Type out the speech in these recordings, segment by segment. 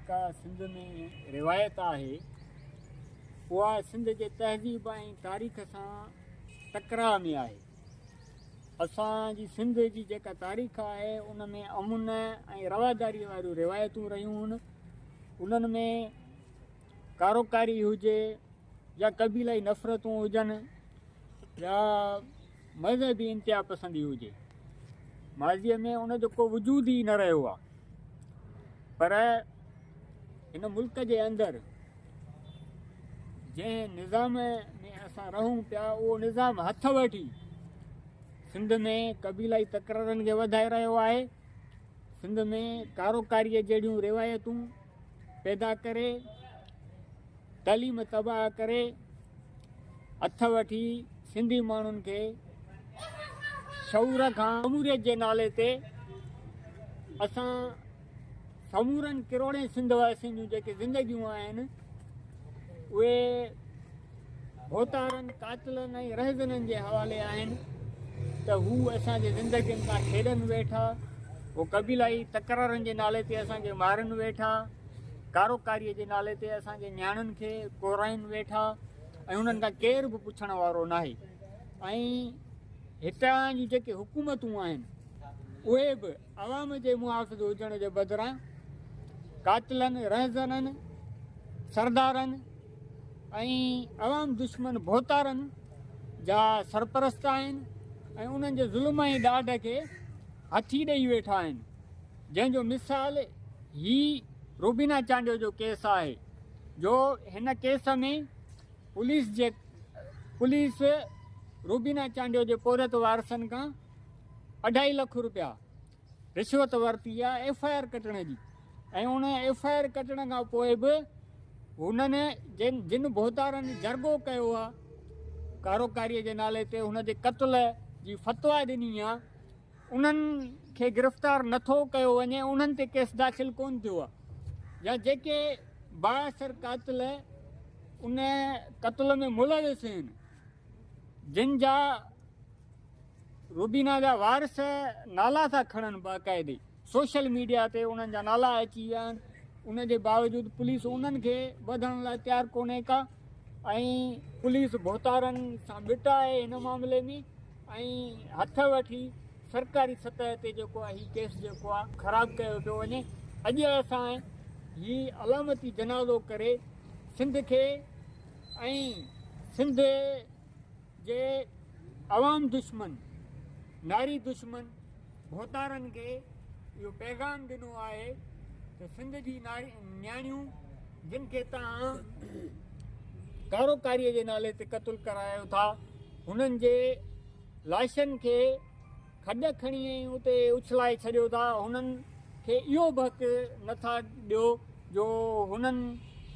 جيڪا سنڌ ۾ روايت آهي اها سنڌ جي تهذيب ۽ تاريخ سان ٽڪراء ۾ آهي. اسان جي سنڌ جي جيڪا تاريخ آهي ان ۾ امن ۽ رواداري واريون روايتون رهيون آهن. انهن ۾ ڪاروڪاري هجي يا قبيلائي نفرتون هجن يا مذهبي انتها پسندي هجي، ماضيء ۾ ان جو ڪو وجود ئي نه رهيو آهي. پر هن ملڪ جي اندر جنهن نظام ۾ اسان رهون پيا اهو نظام هٿ وٺي سنڌ ۾ قبيلائي تڪرارن کي وڌائي رهيو آهي. سنڌ ۾ ڪاروڪاريء جهڙيون روايتون پيدا ڪري تعليم تباهه ڪري هٿ وٺي سنڌي ماڻهن کي شعور کان جمهوريت جي نالي تي اسان سمورن ڪروڙين سنڌ واسين جون جيڪي زندگيون آهن اهي ڀوتارن، قاتلن ۽ رهزنن جي حوالي آهن ته هو اسان جي زندگين سان کيڏن ويٺا، هو قبيلائي تڪرارن جي نالي تي اسان کي مارن ويٺا، ڪاروڪاريء جي نالي تي اسان جي نياڻين کي ڪورائين ويٺا ۽ انهن کان ڪير به پڇڻ وارو ناهي ۽ هتان جون جيڪي حڪومتون آهن اهي به عوام جي محافظ هجڻ جي بدران قاتلن، رهزنن، سردارن ۽ عوام دشمن ڀوتارن جا سرپرست آهن ۽ انهن جي ظلم ۽ ڏاڍ کي هٿي ڏئي ويٺا آهن. جنهن جو مثال هي روبينا چانڊيو جو ڪيس آهي جو هن ڪيس ۾ پوليس جي پوليس روبينا چانڊيو جي پورهيت وارثن کان اڍائي لک روپيا رشوت ورتي آهي ايف I R ڪٽڻ جي ۽ ان ايف I R ڪٽڻ کان پوء به هنن جن جن ڀوتارن جرڳو ڪيو آهي ڪاروڪاري جي نالي تي هن جي قتل جي فتويٰ ڏني آهي انهن کي گرفتار نه ٿو ڪيو وڃي، انهن تي ڪيس داخل ڪونه ٿيو آهي يا جيڪي بااثر قاتل ان قتل ۾ ملوث آهن جن جا روبينا جا وارث نالا ٿا کڻن باقاعدي سوشل ميڊيا تي انهن جا نالا اچي ويا آهن ان جي باوجود پوليس انهن کي ٻڌڻ لاء تيار ڪونهي ڪا ۽ پوليس ڀوتارن سان ٻٽ آهي هن معاملي ۾ ۽ هٿ وٺي سرڪاري سطح تي جيڪو آهي هي ڪيس جيڪو آهي خراب ڪيو پيو وڃي. اڄ اسان هي علامتي جنازو ڪري سنڌ کي ۽ سنڌ جي عوام دشمن ناري دشمن ڀوتارن کي اهو پيغام ڏنو آهي ته سنڌ جي ناري نياڻيون جن کي توهان ڪاروڪاري جي نالي تي قتل ڪرايو ٿا هنن جي لاشن کي کڏ کڻي ۽ اتي اڇلائي ڇڏيو ٿا، هنن کي اهو به حق نه ٿا ڏيو جو هنن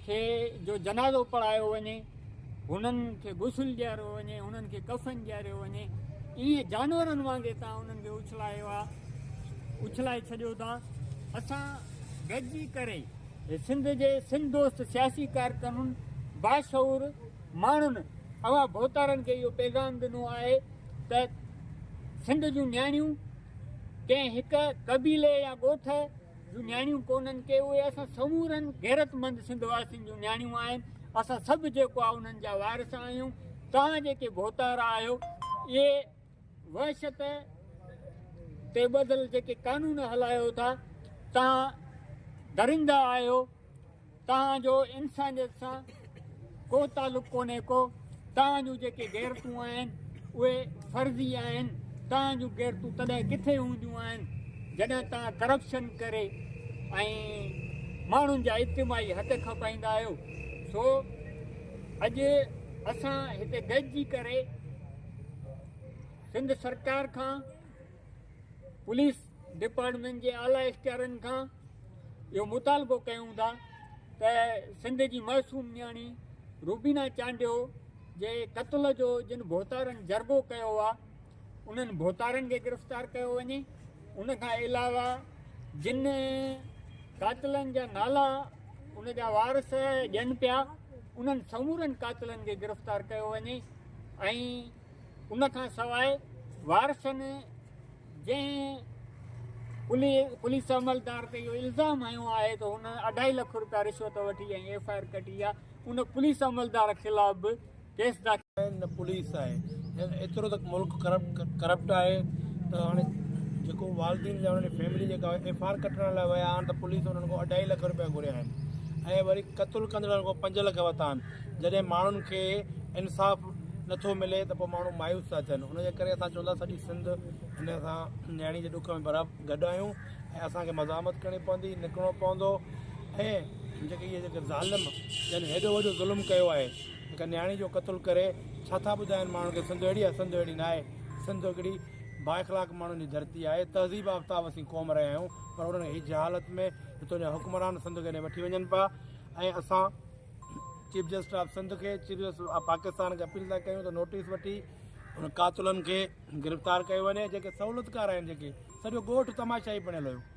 کي جو جنازو پڙهايو وڃي، هنن کي غسل ڏياريو وڃي، هنن کي ڪفن ڏياريو وڃي، ائين جانورن وانگي توهان انهن کي اڇلايو آ، اڇلائي ڇڏيو ٿا. اسان گڏجي ڪري سنڌ جي سنڌ دوست سياسي ڪارڪنن، باشعور ماڻهن اوهان ڀوتارن کي اهو پيغام ڏنو آهي ته سنڌ جون نياڻيون ڪنهن هڪ قبيلي يا ڳوٺ جون نياڻيون ڪونهن ڪي اهي اسان سمورن غيرتمند سنڌ واسين جون نياڻيون آهن اسان سڀ جيڪو آهي انهن جا وارث آهيون توهان جيڪي ڀوتار آهيو اهي وحشت تي ٻڌل جيڪي قانون هلايو ٿا توهان درندا آهيو توهان جو انسانيت سان ڪو تعلق ڪونهي ڪو، توهان جون جيڪي غيرتون آهن اهي فرضي آهن، توهان جون غيرتون تڏهن ڪٿي هونديون آهن جڏهن توهان ڪرپشن ڪري ۽ ماڻهن جا اجتماعي حق کپائيندا آهيو. سو اڄ اسان هتي گڏجي ڪري سنڌ سرڪار کان پوليس ڊپارٽمينٽ جي اعليٰ اختيارين کان اهو مطالبو ڪيون ٿا ته سنڌ جي معصوم نياڻي روبينا چانڊيو جي قتل جو جن ڀوتارن جرڳو ڪيو آهي انهن ڀوتارن کي گرفتار ڪيو وڃي ان کان علاوه جن قاتلن جا نالا ان جا وارث ڏين پيا انهن سمورن قاتلن کي گرفتار ڪيو وڃي ۽ ان کان سواء وارثن جنهن پوليس عملدار تي اهو الزام هنيو آهي ته هن اڍائي لک روپيا رشوت وٺي ۽ ايف I R ڪٽي آهي ان پوليس عملدار خلاف به ڪيس داخل. نه پوليس آهي يعني ايترو ته ملڪ ڪرپٽ آهي ته هاڻي جيڪو والدين جا انهن جي فيملي جيڪا ايف I R ڪٽڻ لاء ويا آهن ته پوليس انهن کان اڍائي لک روپيا گهريا آهن ۽ وري قتل ڪندڙن کان 5 لک ورتا آهن جڏهن ماڻهن کي انصاف نٿو ملي ته پوء ماڻهو مايوس ٿا ٿين ان جي ڪري اسان چوندا سڄي سنڌ هن سان نياڻي جي ڏک ۾ برابر گڏ آهيون ۽ اسان کي مزاحمت ڪرڻي پوندي نڪرڻو پوندو ۽ جيڪي اهي جيڪي ظالم جن هيڏو وڏو ظلم ڪيو آهي هڪ نياڻي جو قتل ڪري ڇا ٿا ٻڌائن ماڻهن کي سنڌ اهڙي آهي سنڌ اهڙي ناهي سنڌ هڪڙي بااخلاق ماڻهن جي ڌرتي آهي تهذيب آفتاب اسين قوم رهيا آهيون پر انهن هي جهالت ۾ هتان جا حڪمران سنڌ کي وٺي وڃن پيا ۽ اسان چيف جسٽس آف سنڌ کي چيف جسٽس آف پاڪستان کي اپيل ٿا ڪيون ته نوٽيس وٺي ان قاتلن کي گرفتار ڪيو وڃي جيڪي سهولتڪار آهن جيڪي سڄو ڳوٺ تماشائي بڻيل هيو.